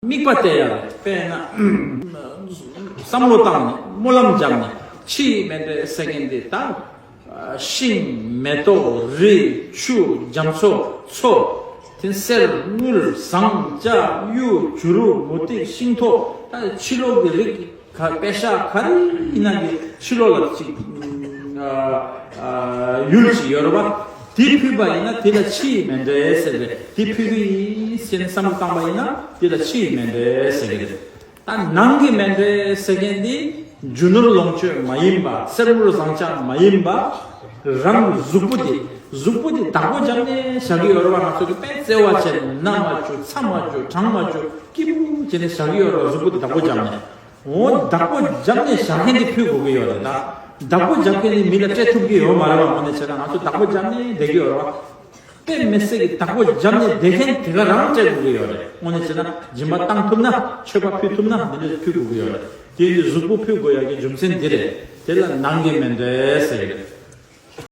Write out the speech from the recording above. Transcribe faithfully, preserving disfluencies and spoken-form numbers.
དམིགས་པ་གཏད་ཡ་རེད། དཔེར་ན་བསམ་བློ་བཏང་ནས་སྨོན་ལམ་བརྒྱབ་ནས་ཕྱིའི་མཎྜལ་ཟེར་མཁན་འདི་ད་ཤིང་མེ་ཏོག་རི་ཆུ་རྒྱ་མཚོ་མཚོ་དེ་གསེར་དངུལ་ཟངས་ལྕགས་གཡུ་བྱུ་རུ་མུ་ཏིག་ཤིང་ཐོག་ད་ཕྱི་ལོགས་ཀྱི་རིགས་ག་པེ་ཤ་ག་རེ་ཡིན་ན་གི་ཕྱི་ལོགས་ལ་ཅིག་ཡུལ་ཅིག་ཡོད་རེད་པ། དེ་ཕུལ་བ་ཡིན་ན་དེ་ལ་ཕྱིའི་མཎྜལ་ཟེར་བས། དེ་ཕུལ་གི་ཡིན་ཟེར་ནས་བསམ་བློ་བཏང་བ་ཡིན་ན་དེ་ལ་ཕྱིའི་མཎྜལ་ཟེར་གི་རེད། ད་ནང་གི་མཎྜལ་ཟེར་མཁན་དེ་རྒྱུ་ནོར་ལོངས་སྤྱོད་མ་ཡིན་པ། གསེར་དངུལ་ཟངས་ལྕགས་མ་ཡིན་པ། རང་གཟུགས་པོ་དེ་གཟུགས་པོ་དེ་བདག་པོ་བརྒྱབ་ནས་བཞག་གི་ཡོད་རེད་པ། ང་ཚོ་གི་དཔེ་བརྩེ་བ་བྱས་ནས་ན་མ་བཅུག་ཚ་མ་བཅུག་གྲང་མ་བཅུག་སྐྱིད་པོ་བྱས་ནས་བཞག་གི་ཡོད་རེད་པ། གཟུགས་པོ་དེ་བདག་པོ་བརྒྱབ་ནས། འོ་བདག་པོ་བརྒྱབ་ནས་བཞག་མཁན་དེ་ཕུལ་དགོས་ཀྱི་ཡོད་རེད། ད་བདག་པོ་བརྒྱབ་མཁན་དེ་མི་ལ་སྤྲད་ཐུབ་ཀྱི་ཡོད་མ་རེད་པ། དངོས་གནས་བྱས་ན་ང་ཚོ་བདག་པོ་བརྒྱབ་ནས་བསྡད་ཀྱི་ཡོད་རེད་པ། དཔེ་མི་སྲིད་ཀྱི་བདག་པོ་བརྒྱབ་ནས་བསྡད་མཁན་དེ་ག་རང་སྤྲད་དགོས་ཀྱི་ཡོད་རེད། དངོས་གནས་བྱས་ན་སྦྱིན་པ་བཏང་ཐུབ་ན། མཆོད་པ་ཕུལ་ཐུབ་ན་འདི་འདྲ་ཕུལ་དགོས་ཀྱི་ཡོད་རེད། དེ་ཡིན་དུས་གཟུགས་པོ་ཕུལ་དགོས་ཡག་གི་རྒྱུ་མཚན་འདི་རེད། དེ་ལ་ནང་གི་མཎྜལ་ཟེར་གྱི་རེད།